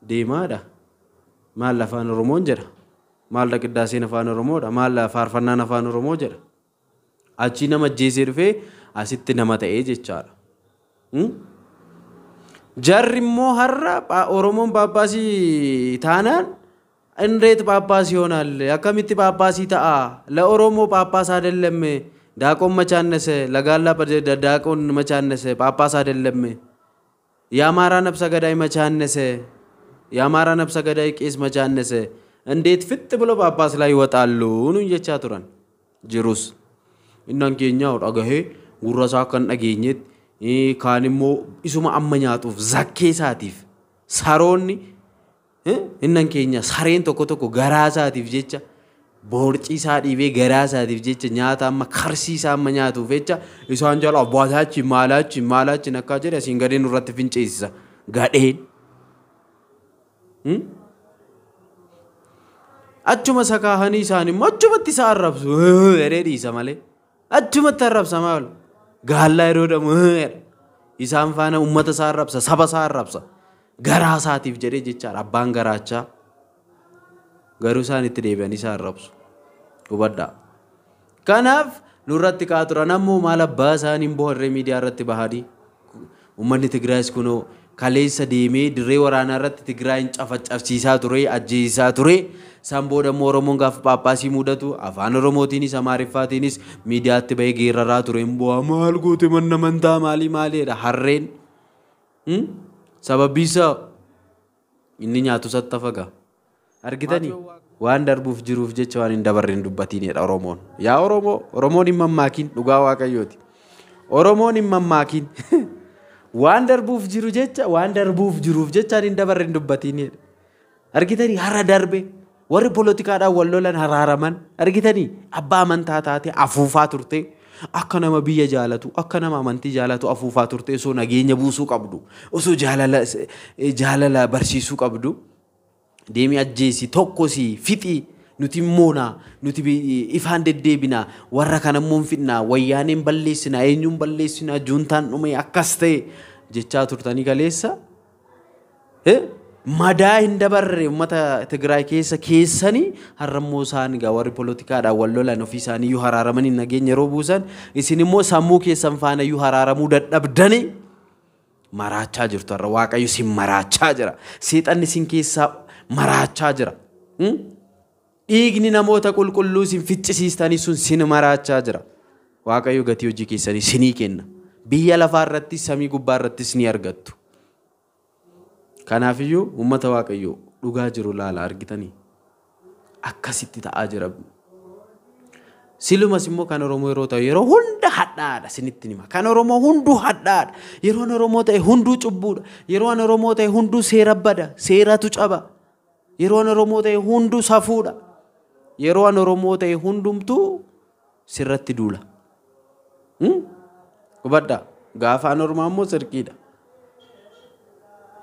Deemaadha. Maal afaan Oromoon jedha. Maal qiddaaseen afaan Oromoodha. Maal faarfannaan afaan Oromoo jedha. Achii nama ajjeesee dhufee asitti nama ta'ee jechaadha. Jarri immoo har'a Oromoon Phaaphaasii taanaan እንዴት ጳጳስ ይሆናል? akkamitti Phaaphaasii ta'a? ለኦሮሞ ጳጳስ አይደለም። ዲያቆን መች አነሰ፣ ለጋላ ዲያቆን መች አነሰ፣ ጳጳስ አይደለም። የአማራ ነፍሰ ገዳይ መች አነሰ፣ የአማራ ነፍሰ ገዳይ ቄስ መች አነሰ፣ እንዴት ፍጥ ብሎ ጳጳስ ላይ ይወጣሉ? nuun jechaa turan. Jirus innan keenya dhagahee gurra isaa akka hin dhageenyetti kaan immoo isuma amma nyaatuuf zakkee isaatiif saroonni innan keenya sareen tokko tokko garaa isaatiif jecha boorcii isaa dhiibee garaa isaatiif jecha nyaata amma karsii isaa amma nyaatuuf jecha isaan jala abbaataachi maalaachi maalaachi akkaa jedhe asiin gadeen nurratti finceessisa gadheen. Achuma sakaahanii isaan immoo achumatti isa arrabsu jedhee dhiisa malee achumatti arrabsa maal gaallaa yeroo dhamu isaan faana uummata isaa arrabsa, saba isaa arrabsa garaa isaatiif jedhee jechaadha. Abbaan garaachaa garuu isaan itti deebi'anii isa arrabsu, hubadhaa. Kanaaf nurratti ka'aa turan ammoo maal abbaa isaanii hin boharree miidiyaa irratti bahanii uummanni Tigraayis kunoo kaleessa deemee dirree waraanaa irratti Tigraayin cafacafsiisaa ture, ajjeesisaa ture. Isaan booda immoo Oromoon gaafa Phaaphaasii mudatu afaan Oromootiinis Amaariffaatiinis miidiyaatti bahee geeraraa ture. Hin bu'aa maal goote manna amantaa maalii maaliidha harreen. Sababii isaa inni nyaatu satta faga. Argitanii waan darbuuf jiruuf jecha waan hin dabarre hin dubbatiinidha Oromoon. Yaa Oromoo, Oromoon hin mammaakin, dhugaa Waaqayyooti. Oromoon hin mammaakin. Waan darbuuf jiru jecha, waan darbuuf jiruuf jecha hin dabarre hin dubbatiinidha. Argitanii har'a darbe warri poolotikaadhaan wal lolan haraaraman argitanii abbaa amantaa taate afuufaa turte, akka nama biyya jaalatu, akka nama amantii jaalatu afuufaa turte, osoo nageenya buusuu qabdu, osoo jaalala jaalala barsiisuu qabdu deemi ajjeesi tokkosi fixi, nuti moonaa, nuti ifaan deddeebinaa, warra kana immoo hin fidnaa, wayyaaneen balleessinaa, eenyuun balleessinaa, juuntaan dhume akkas ta'e jechaa turtanii kaleessa. Madaa hin dabarre uummata Tigraay keessa keessanii har'ammoo isaan egaa warri poolotikaadhaan wal lolan ofii isaanii iyyuu haraaramanii nageenya yeroo buusan isin immoo sammuu keessan faana iyyuu haraaramuu dadhabdanii maraachaa jirtu. Har'a Waaqayyo isin maraachaa jira. Seexanni isin keessaa maraachaa jira. Dhiigni namoota qulqulluu isin ficcisiistanii sun sin maraachaa jira. Waaqayyo gatii hojii keessanii sinii kenna. Biyya lafaa irrattis samii gubbaa irrattis ni argattu. Kanaafiyyuu uummata Waaqayyoo dhugaa jiru laala, argitanii akkasitti ta'aa jira. Silumas immoo kan Oromoo yeroo ta'u yeroo hunda hadhaadha, isinitti hima. Kan Oromoo hunduu hadhaadha. Yeroon Oromoo ta'e hunduu cubbuudha. Yeroon Oromoo ta'e hunduu seera bada, seeratu caba. Yeroon Oromoo ta'e hunduu safuudha. Yeroon Oromoo ta'e hundumtuu sirratti duula. Hubadhaa, gaafa an Oromoo immoo sirqiidha.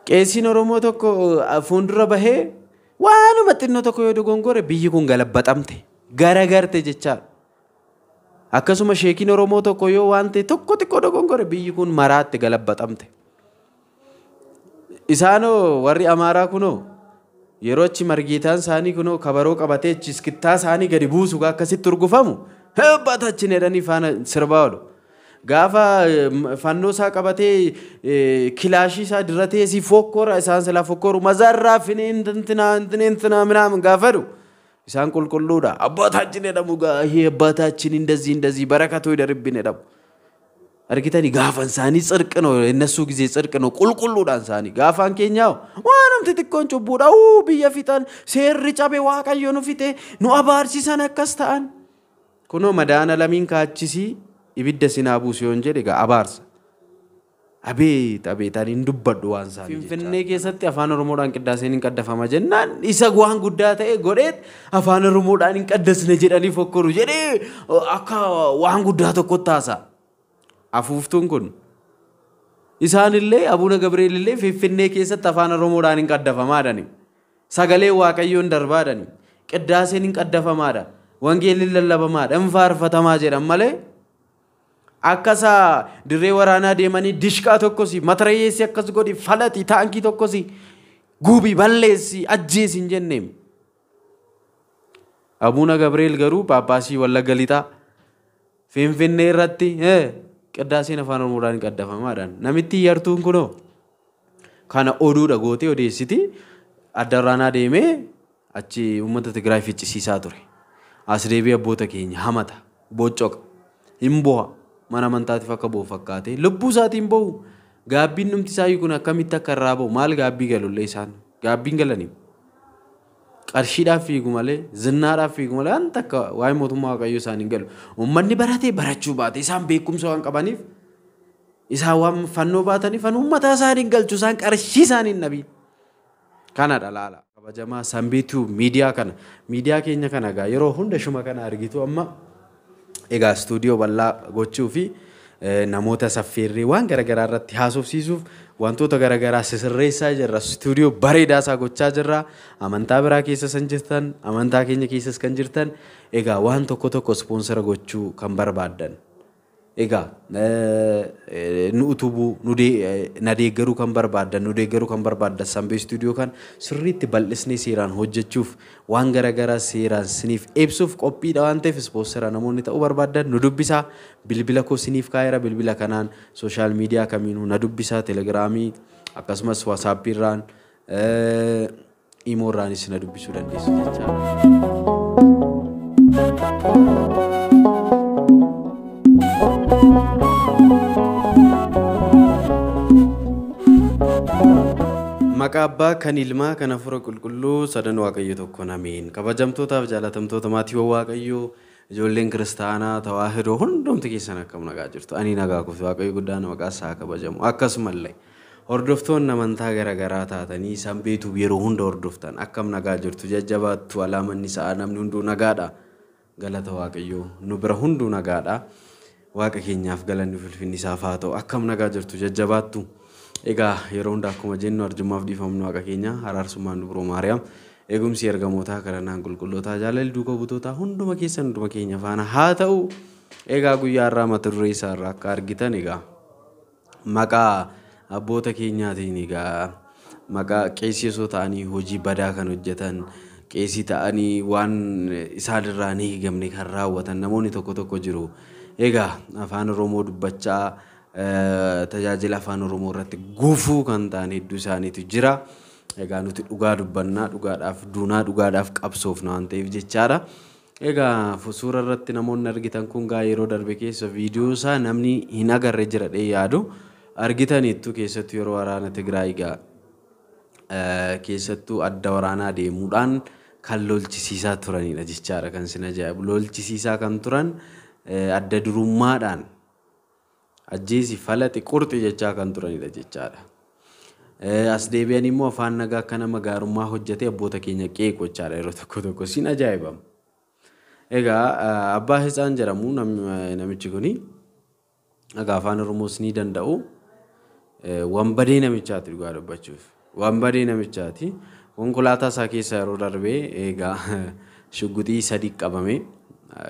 Qeesiin Oromoo tokko fuuldura bahee waanuma xinnoo tokko yoo dogongore biyyi kun galabbaxamte garagarte jechaadha. Akkasuma sheekiin Oromoo tokko yoo waan ta'e tokko xiqqoo dogongore biyyi kun maraatte, galabbaxamte. Isaanoo warri Amaaraa kunoo yeroo achi margiitaan isaanii kunoo kabaroo qabatee achi iskittaa isaanii gadi buusu akkasitti urgufamu hebbatachi jedhanii faana sirbaa oolu. Gaafa fannoo isaa qabatee kilaashii isaa diratee si fokkora isaan silaa fokkoru mazarraa finee እንትና እንትን እንትና ምናምን gaafadhu isaan qulqulluudha. አባታችን jedhamu ይሄ አባታችን እንደዚህ እንደዚህ በረከቱ ይደርብን jedhamu. Argitanii gaafan isaanii ጽድቅ ነው፣ የእነሱ ጊዜ ጽድቅ ነው፣ qulqulluudhaan isaanii. Gaafaan keenyaa waanumti xiqqoon cubbuudha. Uu biyya fixan, seerri cabe, Waaqayyo nu fixe, nu abaarsisan akkas ta'an. Kunoo madaana lamiin kaachisii ibidda sinaa buusu yoon jedhe egaa abaarsa. Abeet abeet, ani hin dubbadhu waan isaanii. Finfinnee keessatti afaan Oromoodhaan qiddaaseen hin qaddafama jennaan isa waan guddaa ta'e godheet afaan Oromoodhaan hin qaddasne jedhanii fokkoru jedhee akka waan guddaa tokkotti taasa. Afuuftuun kun isaanillee Abuuna Gabriel illee Finfinnee keessatti afaan Oromoodhaan hin qaddafamaadhani. Sagalee Waaqayyoon darbaadhani. Qiddaaseen hin qaddafamaadha. Wangeelli lallabamaadha. Hin faarfatamaa jedhan malee akka isaa dirree waraanaa deemanii dishqaa tokkosi, matarayyeessi akkas godhi, falati taankii tokkosi Gubii balleessi ajjeesi hin jenneem. Abuuna Gabriel garuu Paappaasii Wallagga Lixaa Finfinnee irratti qiddaaseen afaan Oromoodhaan qaddafamaadhaan. Namitti yartuun kunoo kana oduudha gootee odeessiti adda waraanaa deemee achi uummata Tigraay ficcisiisaa ture. As deebi'ee abboota keenya hamata, boccoqa, hin boha, mana amantaatiif akka bo'u fakkaate lubbuu isaatiin bo'u. Gaabbiin dhumti isaayyuu kun akkamitti akka irraa ba'u maal gaabbii galullee isaan gaabbiin galanii. Qarshiidhaaf fiigu malee zinnaadhaaf fiigu malee waan takka waa'ee mootummaa Waaqayyoo isaan hin galu. Uummanni baratee barachuu baate isaan beekumsa waan qabaniif isaan waan fannoo baataniif an uummata isaan hin galchu isaan qarshii isaan hin dhabiin. Kanadha laala. Kabajamaa Sanbeetuu miidiyaa kana miidiyaa keenya kana egaa yeroo hunda shuma kana argitu amma egaa istuudiyoo bal'aa gochuu fi namoota saffeerree waan garaagaraa irratti haasofsiisuuf wantoota garaagaraa sisirreessaa jirra. Istuudiyoo bareedaa isaa gochaa jirra. Amantaa biraa keessas kan jirtan, amantaa keenya keessas kan jirtan egaa waan tokko tokko ispoonsara gochuu kan barbaaddan. Egaa nu utubuu, na deeggaruu kan barbaaddan, nu deeggaruu kan barbaaddan Sanbee istuudiyoo kan sirriitti bal'isnee seeraan hojjechuuf waan garaagaraa seeraan siniif ibsuuf qophiidha waan ta'eef ispoonsara namoonni ta'uu barbaaddan nu dubbisaa. Bilbila koo siniif kaa'eera. Bilbila kanaan sooshaal miidiyaa kamiinuu na dubbisaa. Telegiraamii akkasumas waasaappii irraan imoo irraanis na dubbisuu dandeessu jechaadha. Maqaa Abbaa kan Ilmaa kan Hafuura Qulqulluu sadan Waaqayyo tokkoon ameen. Kabajamtootaaf jaalatamtoota maatiiwwan Waaqayyoo ijoolleen kiristaanaa tawaahidoo hundumti keessan akkam nagaa jirtu. Ani nagaa kooti Waaqayyo guddaan maqaa isaa kabajamu. Akkasumallee hordoftoonni amantaa garaagaraa taatanii Sanbeetuu yeroo hunda hordoftan akkam nagaa jirtu jajjabaattu alaamanni sa'a namni hunduu nagaadha. Galata Waaqayyoo nu bira hunduu nagaadha. Waaqa keenyaaf galanni ulfinni isaaf haa ta'u. Akkam nagaa jirtu jajjabaattu. Egaa yeroo hunda akkuma jennu arjummaaf dhiifamnu Waaqa keenya araarsummaan dubroo Maariyaam eegumsi ergamootaa kadhannaan qulqullootaa jaalalli duuka butootaa hunduma keessan hunduma keenya faana haa ta'u. Egaa guyyaa har'aa mata duree isaa irraa akka argitan egaa maqaa abboota keenyaatiin egaa maqaa qeesii osoo ta'anii hojii badaa kan hojjetan qeesii ta'anii waan isaanirraa hin eegamne kan raawwatan namoonni tokko tokko jiru. Egaa afaan Oromoo dubbachaa tajaajila afaan Oromoo irratti gufuu kan ta'an hedduu isaaniitu jira. Egaa nuti dhugaa dubbannaa dhugaadhaaf duunaa dhugaadhaaf qabsoofna waan ta'eef jechaadha. Egaa suura irratti namoonni argitan kun gaa yeroo darbe keessa viidiyoo isaa namni hin agarre jira dhee yaadu argitaniittu keessattuu yeroo waraana Tigraay egaa keessattuu adda waraanaa deemuudhaan kan lolchisiisaa turanidha jechaadha kan sin ajaa'ibu. Lolchisiisaa kan turan adda durummaadhaan ajjeesi falaxi qurxi jechaa kan turanidha jechaadha. As deebi'an immoo afaan nagaa akka nama gaarummaa hojjetee abboota keenya qeequ jechaadha yeroo tokko tokko sin ajaa'ibamu. Egaa abbaa Hitsaan jedhamu namichi kuni egaa afaan Oromoos ni danda'u. Wanbadee namichaati dhugaa dubbachuuf. Wanbadee namichaati. Konkolaataa isaa keessa yeroo darbee egaa shugguxii sadi qabame.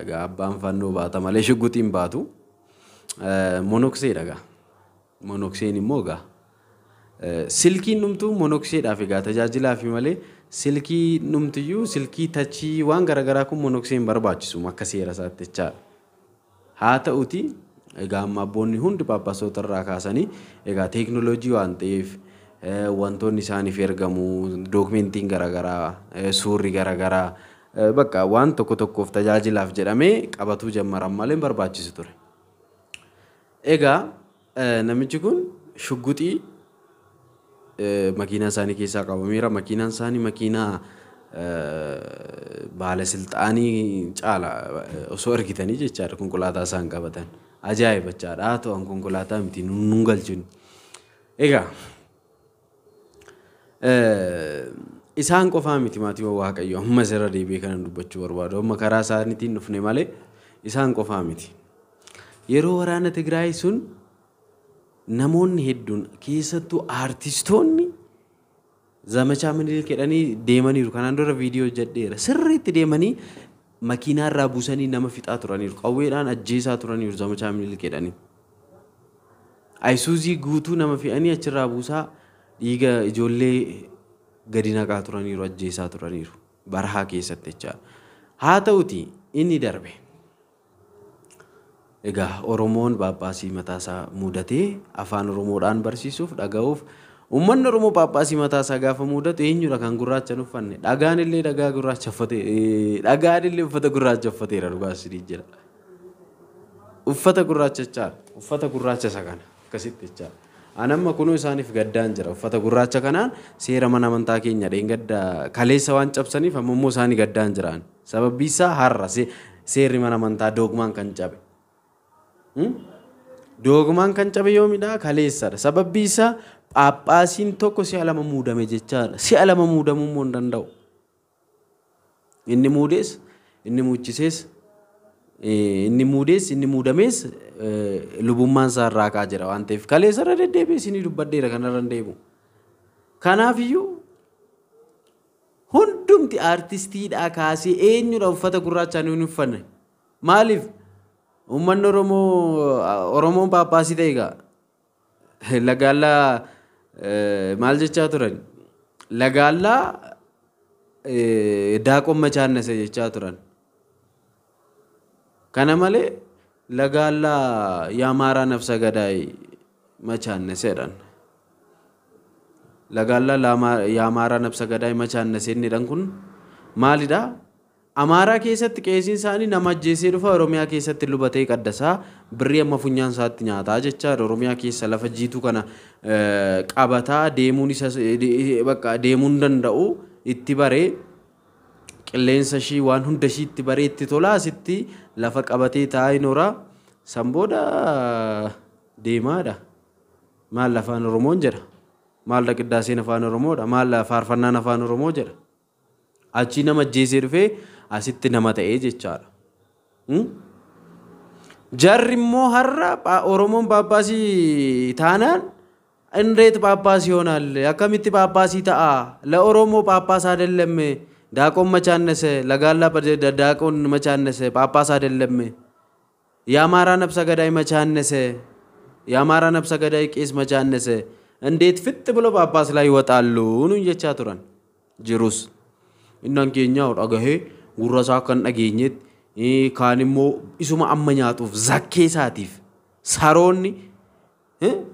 Egaa abbaan fannoo baata malee shugguxiin baatu. Monokseedha egaa. Monokseen immoo egaa silkiin dhumtuu monokseedhaaf egaa tajaajilaaf malee silkii dhumtiyyuu silkii tachii waan garaagaraa kun monoksee hin barbaachisu akka seera isaatti jechaadha. Haa ta'uti egaa amma abboonni hundi paappaasota irraa kaasanii egaa teekinooloojii waan ta'eef wantoonni isaaniif ergamu dookumentiin garaagaraa suurri garaagaraa bakka waan tokko tokkoof tajaajilaaf jedhamee qabatuu jammaran malee hin barbaachisu ture. Egaa namichi kun shugguxii makiinaa isaanii keessaa qabameera. Makiinaan isaanii makiinaa baala silxaanii caala osoo argitanii jechaadha konkolaataa isaan qabatan. Ajaa'iba jechaadha. Haa ta'u konkolaataa miti nun galchinu. Egaa isaan qofaa miti maatiiwwan Waaqayyoo amma irra deebi'ee kanan dubbachuu barbaadu. Amma karaa isaaniitiin dhufne malee isaan qofaa miti. Yeroo waraana Tigraay sun namoonni hedduun keessattuu aartistoonni zamachaa Minilik jedhanii deemaniiru. Kanaan dura viidiyoo hojjedheera. Sirriitti deemanii makiinaa irraa buusanii nama fixaa turaniiru. Qawweedhaan ajjeesaa turaniiru zamachaa Minilik jedhanii. Ayisuuzii guutuu nama fe'anii achirraa buusaa dhiiga ijoollee gadi naqaa turaniiru, ajjeesaa turaniiru barahaa keessatti jechaadha. Haa ta'uti inni darbe. Egaa Oromoon Phaaphaasii mataasaa muudatee afaan Oromoodhaan barsiisuuf dhaga'uuf uummanni Oromoo Phaaphaasii mataasaa gaafa muudatu eenyudha kan gurraacha hin uffanne? Dhagaan illee dhagaa gurraacha uffate, dhagaan illee uffata gurraacha uffateera dhugaa isinii jira. Uffata gurraacha jechaadha. Uffata gurraacha isa kana akkasitti jechaadha. Ani amma kunoo isaaniif gaddaan jira. Uffata gurraacha kanaan seera mana amantaa keenya dheengadda kaleessa waan cabsaniif amma immoo isaanii gaddaan jiraan. Sababbi isaa har'a seerri mana amantaa doogmaan kan cabe. Doogmaan kan cabe yoomidha? Kaleessadha. Sababbi isaa Phaaphaasiin tokko si'a lama muudame jechaadha. Si'a lama muudamuu immoo hin danda'u. Inni muudees, inni muuchisees, inni muudees, inni muudamees lubummaan isaa irraa ka'aa jira waan ta'eef kaleessa irra deddeebi'ee isinii dubbadheera kanarra hin deemu. Kanaafiyyuu hundumti aartistiidhaa kaasee eenyudha uffata gurraachaa hin uffanne? Maaliif? Uummanni Oromoo Oromoon Phaaphaasii ta'e egaa lagaallaa maal jechaa turan? Lagaallaa daaqon machaannase jechaa turan. Kana malee lagaallaa የአማራ ነፍሰ ገዳይ መቻነሰ jedhan. Lagaallaa የአማራ ነፍሰ ገዳይ መቻነሰ inni jedhan kun maalidha? Amaaraa keessatti qeesiin isaanii nama ajjeesee dhufa, Oromiyaa keessatti lubatee qaddasaa, birrii amma funyaan isaatti nyaataa jechaadha. Oromiyaa keessa lafa jiituu kana qabataa deemuun isa bakka deemuu hin danda'u itti baree qilleensa ishii waan hunda ishii itti baree itti tolaa asitti lafa qabatee taa'ee noora san booda deemaadha. Maal afaan Oromoon jedha? Maal qiddaaseen afaan Oromoodha? Maal faarfannaan afaan Oromoo jedha? Achii nama ajjeesee dhufee asitti nama ta'ee jechaadha. Jarri immoo har'a Oromoon Phaaphaasii taanaan እንዴት ጳጳስ ይሆናል? akkamitti Phaaphaasii ta'a? ለኦሮሞ ጳጳስ አይደለም ዲያቆን መቻነሰ ለጋላ ዲያቆን መቻነሰ ጳጳስ አይደለም። የአማራ ነፍሰ ገዳይ መቻነሰ የአማራ ነፍሰ ገዳይ ቄስ መቻነሰ እንዴት ፍጥ ብሎ ጳጳስ ላይ ይወጣሉ nu jechaa turan. Jirus innan keenya dhagahee gurra isaa akka hin dhageenyetti kaan immoo isuma amma nyaatuuf zakkee isaatiif saroonni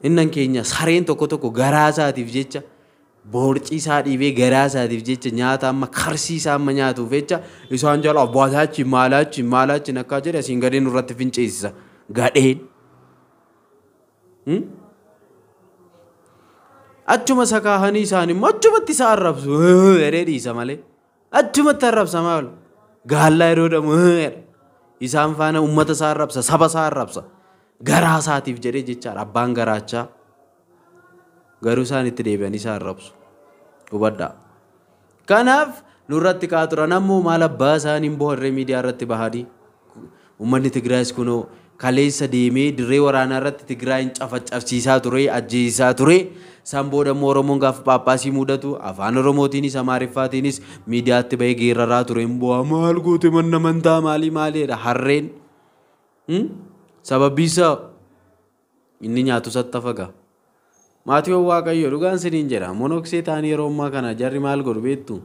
innan keenya sareen tokko tokko garaa isaatiif jecha boorcii isaa dhiibee garaa isaatiif jecha nyaata amma karsii isaa amma nyaatuuf jecha isaan jala abbaataachi maalaachi maalaachi akkaa jedhe asiin gadeen nurratti finceessisa gadheen. Achuma sakaahanii isaan immoo achumatti isa arrabsu jedhee dhiisa malee achumatti arrabsa maal gaallaa yeroo dhamu isaan faana uummata isaa arrabsa saba isaa arrabsa garaa isaatiif jedhee jechaadha abbaan garaachaa garuu isaan itti deebi'anii isa arrabsu hubadhaa. Kanaaf nurratti ka'aa turan ammoo maal abbaa isaanii hin boharree miidiyaa irratti bahanii uummanni Tigraayis kunoo kaleessa deemee dirree waraanaa irratti Tigraayin cafaccabsiisaa ture ajjeesisaa ture. San booda immoo Oromoon gaafa Phaaphaasii mudatu afaan Oromootiinis Amaariffaatiinis miidiyaatti bahee geeraraa ture. Hin bu'aa maal goote manni amantaa maalii maaliidha harreen. Sababbi isaa inni nyaatu satta faga. Maatiiwwan Waaqayyoo dhugaan siniin jedha. Monoksee ta'anii yeroo ammaa kana jarri maal godhu beektu?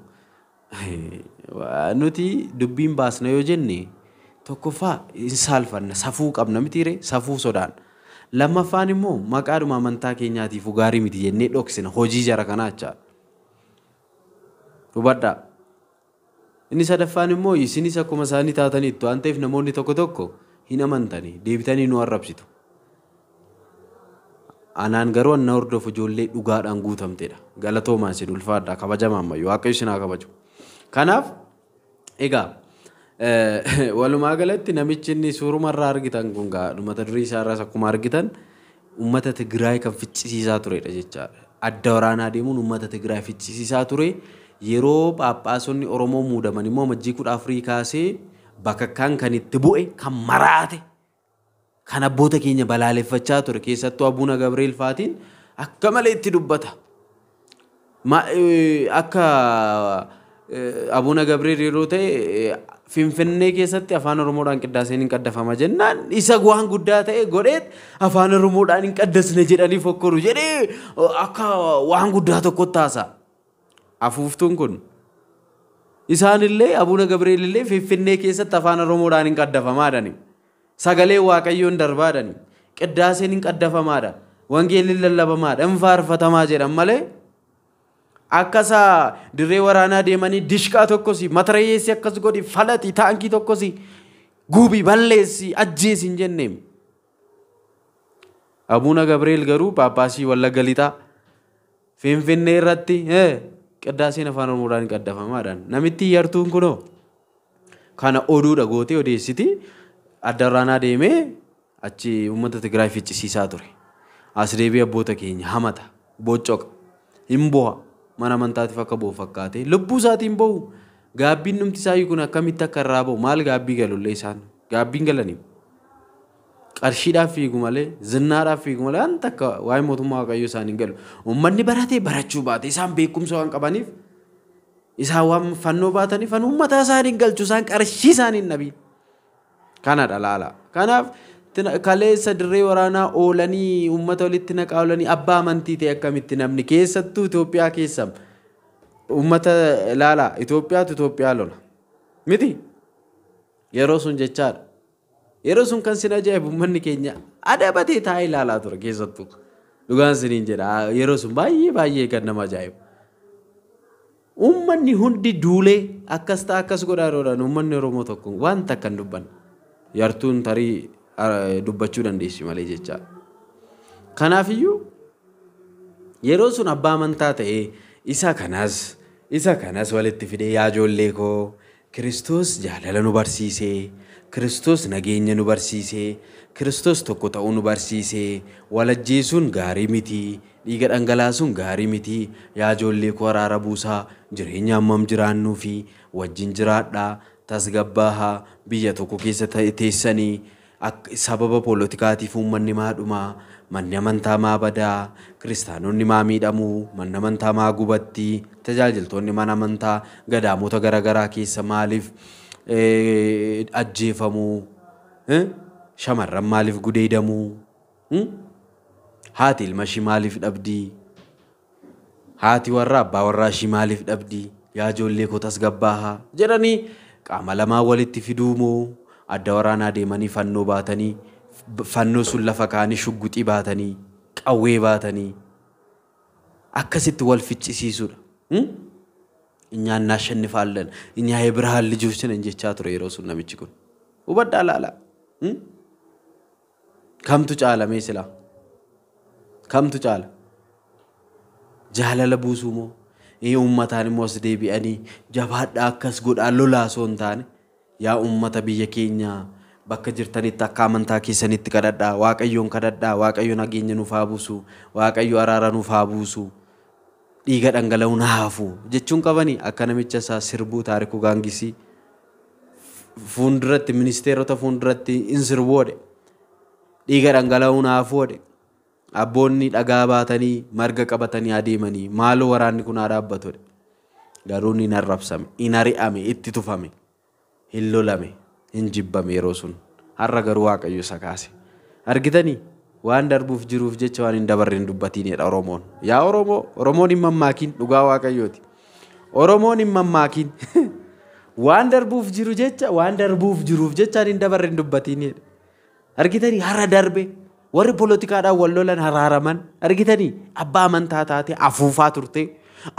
Nuti dubbiin baasna yoo jenne tokkoffaa hin saalfanna safuu qabna mitiiree safuu sodaan. Lammaffaan immoo maqaadhuma amantaa keenyaatiif gaarii miti jennee dhoksina hojii jara kanaa jechaadha. Hubadhaa. Inni sadaffaan immoo isinis akkuma isaanii taataniittu waan ta'eef namoonni tokko tokko hin amantanii deebitanii nu arrabsitu. Anaan garuu anna hordofu ijoollee dhugaadhaan guutamtedha. Galatoomaan isin ulfaadha kabajamaa ammayyuu waaqayyo isin haa kabaju. Kanaaf egaa walumaa galatti namichi inni suurumarraa argitan kun gaa mata duree isaarraas akkuma argitan uummata Tigraay kan ficcisiisaa turedha jechaadha. Adda waraanaa deemuun uummata Tigraay ficcisiisaa ture. Yeroo Phaaphaasonni Oromoo muudaman immoo Amajjii 14 kaasee bakakkaan kan itti bu'e kan maraate kan abboota keenya balaaleffachaa ture keessattuu Abuuna Gabriel faatiin akka malee itti dubbata. Akka Abuuna Gabriel yeroo ta'e Finfinnee keessatti afaan Oromoodhaan qiddaaseen hin qaddafama jennaan isa waan guddaa ta'e godheet afaan Oromoodhaan hin qaddasne jedhanii fokkoru jedhee akka waan guddaa tokkotti haasa'a. Afuuftuun kun isaanillee Abuuna Gabri'eelillee Finfinnee keessatti afaan Oromoodhaan hin qaddafamaadhani. Sagalee Waaqayyoon darbaadhani. Qiddaaseen hin qaddafamaadha. Wangeelli lallabamaadha. Hin faarfatamaa jedhan malee akkasa dirree waraanaa deemanii dishqaa tokkosi matareessi akkas godhi falaxi taankii tokkosi guubii balleessi ajjeesi hin jenneem. Abuuna Gabri'eel garuu Paappaasii Wallagga Lixaa Finfinnee irratti qiddaaseen afaan Oromoodhaan hin qaddafamaadhaan. Namitti yartuun kunoo kana oduudha gootee odeessiti adda waraanaa deemee achi uummata Tigraay ficcisiisaa ture. As deebi'ee abboota keenya hamata, boccoqa, hin boha, mana amantaatiif akka bo'u fakkaate lubbuu isaatiin bo'u. Gaabbiin dhumti isaayyuu kun akkamitti akka irraa ba'u maal gaabbii galullee isaan gaabbiin galanii. Qarshiidhaaf fiigu malee zinnaadhaaf fiigu malee wanta akka waa'ee mootummaa Waaqayyoo isaan hin galu. Uummanni baratee barachuu baate isaan beekumsa waan qabaniif isaan waan fannoo baataniif uummata isaan hin galchu isaan qarshii isaan hin dhabiin. Kanadha laala. Kanaaf kaleessa dirree waraanaa oolanii uummata walitti naqaa oolanii abbaa amantii ta'e akkamitti namni keessattuu Itoophiyaa keessa uummata laala Itoophiyaatu Itoophiyaa lola. Miti yeroo sun jechaadha. Yeroo sun kan sin ajaa'ibu uummanni keenya adabatee taa'ee ilaalaa ture keessattuu. Dhugaan siniin jedha yeroo sun baay'ee baay'ee kan nama ajaa'ibu. Uummanni hundi duulee akkas ta'a akkas godhaa yeroodhaan uummanni Oromoo tokko wanta akka hin dubbanne. Yartuun tarii dubbachuu dandeessi malee jechaadha. Kanaafiyyuu yeroo sun abbaa amantaa ta'ee isa kanas walitti fidee yaa ijoollee koo Kiristoos jaalala nu barsiisee, Kiristoos nageenya nu barsiisee, Kiristoos tokko ta'uu nu barsiisee, walajjeesuun gaarii miti, dhiiga dhangalaasuun gaarii miti, yaa ijoollee koo araara buusaa, jireenya hammam jiraannuu fi wajjin jiraadhaa, tasgabbaahaa, biyya tokko keessa teessanii sababa poolotikaatiif uummanni maa dhumaa, manni amantaa maa badaa, kiristaanonni maa miidhamuu, manni amantaa maa gubatti, tajaajiltoonni mana amantaa gadaamota garaagaraa keessa maaliif ajjeefamuu, shamarran maaliif gudeedamuu, haati ilma ishii maaliif dhabdii, haati warraa abbaa warraa ishii maaliif dhabdii, yaa ijoollee koo tasgabbaahaa jedhanii qaama lamaa walitti fiduu moo adda waraanaa deemanii fannoo baatanii fannoo sun lafa kaanii shugguxii baatanii qawwee baatanii akkasitti wal ficcisiisuudha. እኛ እናሸንፋለን እኛ የብርሃን ልጆች ነን jechaa ture yeroo sun namichi kun. Hubadhaa laala. Kamtu caala mee silaa? Kamtu caala? Jaalala buusuu moo? Uummataan immoo as deebi'anii jabaadhaa akkas godhaa lolaa osoo hin taane yaa uummata biyya keenyaa bakka jirtanitti akka amantaa keessanitti kadhadhaa, Waaqayyoon kadhadhaa, Waaqayyo nageenya nuuf haa buusu, Waaqayyo araara nuuf haa buusu, dhiiga dhangala'uun haa hafu jechuun qabanii akka namicha isaa sirbuu Taarikuu Gaangisii fuulduratti ministeerota fuulduratti hin sirboodhe, dhiiga dhangala'uun haa hafuudhe, abboonni dhagaa baatanii marga qabatanii adeemanii maaloo waraanni kun haa dhaabbatudha. Garuu ni arrabsame, hin ari'ame, itti tufame, hin lolame, hin jibbame yeroo sun. Har'a garuu Waaqayyo isa kaase. Argitanii waan darbuuf jiruuf jecha waan hin dabarre hin dubbatiinidha Oromoon. Yaa Oromoo, Oromoon hin mammaakin dhugaa Waaqayyooti. Oromoon hin mammaakin. Waan darbuuf jiru jecha waan darbuuf jiruuf jecha hin dabarre hin dubbatiinidha. Argitanii har'a darbe warri poolotikaadhaan wal lolan haraaraman argitanii abbaa amantaa taate afuufaa turte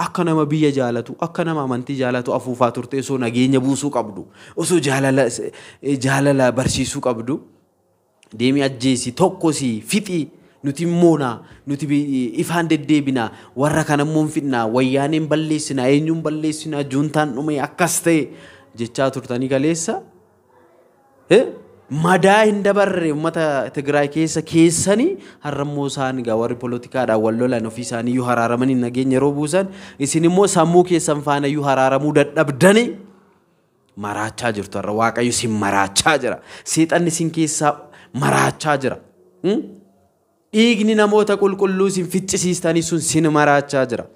akka nama biyya jaalatu akka nama amantii jaalatu afuufaa turte osoo nageenya buusuu qabdu osoo jaalala barsiisuu qabdu deemi ajjeesi tokkosi fixi nuti moonaa nuti ifaan deddeebinaa warra kana immoo hin fidnaa wayyaaneen balleessinaa eenyuun balleessinaa juuntaan dhume akkas ta'e jechaa turtanii kaleessa. Madaa hin dabarre uummata Tigraay keessa keessanii har'ammoo isaan egaa warri poolotikaadhaan wal lolan ofii isaanii iyyuu haraaramanii nageenya yeroo buusan isin immoo sammuu keessan faana iyyuu haraaramuu dadhabdanii maraachaa jirtu. Har'a Waaqayyo isin maraachaa jira. Seexanni isin keessaa maraachaa jira. Dhiigni namoota qulqulluu isin ficcisiistanii sun sin maraachaa jira.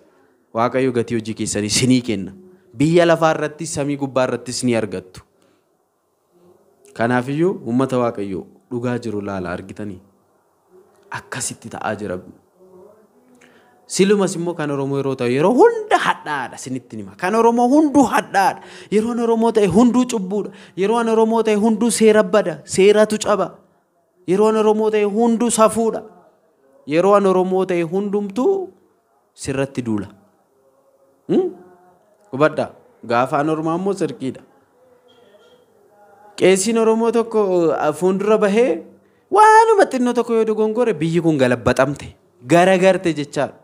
Waaqayyo gatii hojii keessanii sinii kenna. Biyya lafaa irrattis samii gubbaa irrattis ni argattu. Kanaafiyyuu uummata Waaqayyoo dhugaa jiru laala argitanii akkasitti ta'aa jira. Silumas immoo kan Oromoo yeroo ta'u yeroo hunda hadhaadha sinitti hima. Kan Oromoo hunduu hadhaadha. Yeroon Oromoo ta'e hunduu cubbuudha. Yeroon Oromoo ta'e hunduu seera bada, seeratu caba. Yeroon Oromoo ta'e hunduu safuudha. Yeroon Oromoo ta'e hundumtuu sirratti duula. Hubadhaa. Gaafa an Oromoo immoo sirqiidha. Qeesiin Oromoo tokko fuuldura bahee waanuma xinnoo tokko yoo dogongore biyyi kun galabbaxamte garagarte jechaadha.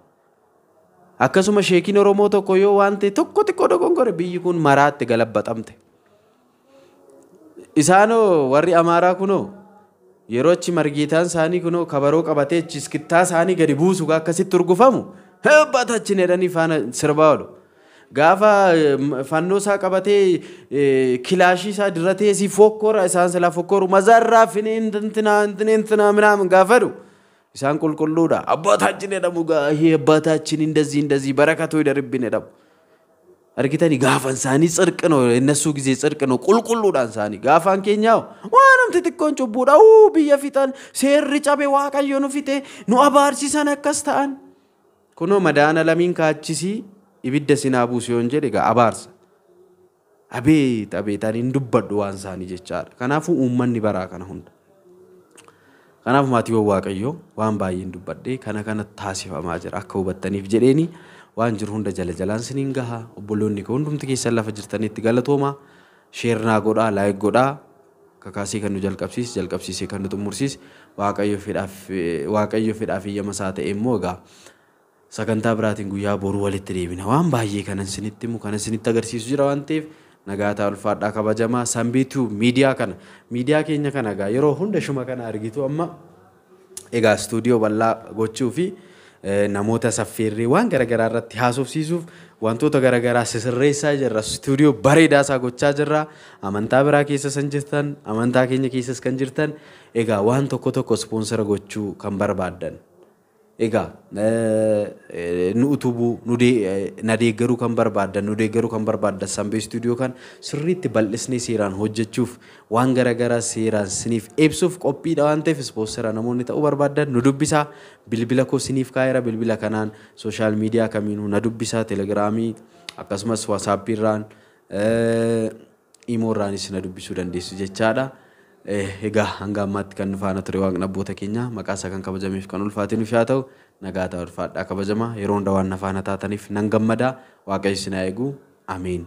Akkasuma sheekiin Oromoo tokko yoo waan ta'e tokko xiqqoo dogongore biyyi kun maraatte galabbaxamte. Isaanoo warri Amaaraa kunoo yeroo achi margiitaan isaanii kunoo kabaroo qabatee achi iskittaa isaanii gadi buusu akkasitti urgufamu አባታችን jedhanii faana sirbaa oolu. Gaafa fannoo isaa qabatee kilaashii isaa diratee si fokkora isaan silaa fokkoru mazarraa finee intina intina intina ምናምን gaafa jedhu isaan qulqulluudha. አባታችን jedhamu ይሄ አባታችን እንደዚህ እንደዚህ በረከቱ ይደርብን jedhamu. Argitanii gaafan isaanii ጽድቅ ነው እነሱ ጊዜ ጽድቅ ነው qulqulluudhaan isaanii gaafaan keenyaa waanumti xiqqoon cubbuudha uu biyya fixan seerri cabe waaqayyo nu fixe nu abaarsisan akkas ta'an. Kunoo madaana lamiin kaachisii ibidda sinaa buusu yoon jedhe egaa abaarsa. Abeet abeet ani hin dubbadhu waan isaanii jechaadha. Kanaafuu uummanni baraa kana hunda. Kanaaf maatiiwwan Waaqayyoo waan baay'een dubbadhee kana kana taasifamaa jira akka hubattaniif jedheeni waan jiru hunda jala jalaan siniin gaha. Obboloonni koo hundumti keessan lafa jirtanitti galatooma. Share naa godhaa, like godhaa. Kakaasii kan nu jalqabsiise, jalqabsiisee kan nu xumursiise Waaqayyo fedhaaf eeyyama isaa ta'e immoo egaa sagantaa biraatiin guyyaa boruu walitti deebina. Waan baay'ee kanan sinitti himu kanan sinitti agarsiisu jira waan ta'eef nagaa ta'aa ulfaadhaa kabajamaa. Sanbiituu miidiyaa kana miidiyaa keenya kana egaa yeroo hunda shuma kana argitu amma egaa istuudiyoo bal'aa gochuu fi namoota saffeerree waan garaagaraa irratti haasofsiisuuf wantoota garaagaraa sisirreessaa jirra. Istuudiyoo bareedaa isaa gochaa jirra. Amantaa biraa keessa kan jirtan, amantaa keenya keessas kan jirtan egaa waan tokko tokko ispoonsara gochuu kan barbaaddan. Egaa nu utubuu na deeggaruu kan barbaaddan nu deeggaruu kan barbaaddan Sanbee istuudiyoo kan sirriitti bal'isnee seeraan hojjechuuf waan garaagaraa seeraan siniif ibsuuf qophiidha waan ta'eef ispoonsara namoonni ta'uu barbaaddan nu dubbisaa. Bilbila koo siniif kaa'eera. Bilbila kanaan social media kamiinuu na dubbisaa. Telegiraamii akkasumas waasaappii irraan imoo irraanis na dubbisuu dandeessu jechaadha. Egaa hanga ammaatti kan nu faana ture waaqni abboota keenya maqaa isaa kan kabajameef kan ulfaate nuuf haa ta'u. Nagaa ta'aa ulfaadhaa kabajamaa. Yeroo hunda waan na faana taataniif nan gammada. Waaqayyo isin haa eegu. Ameen.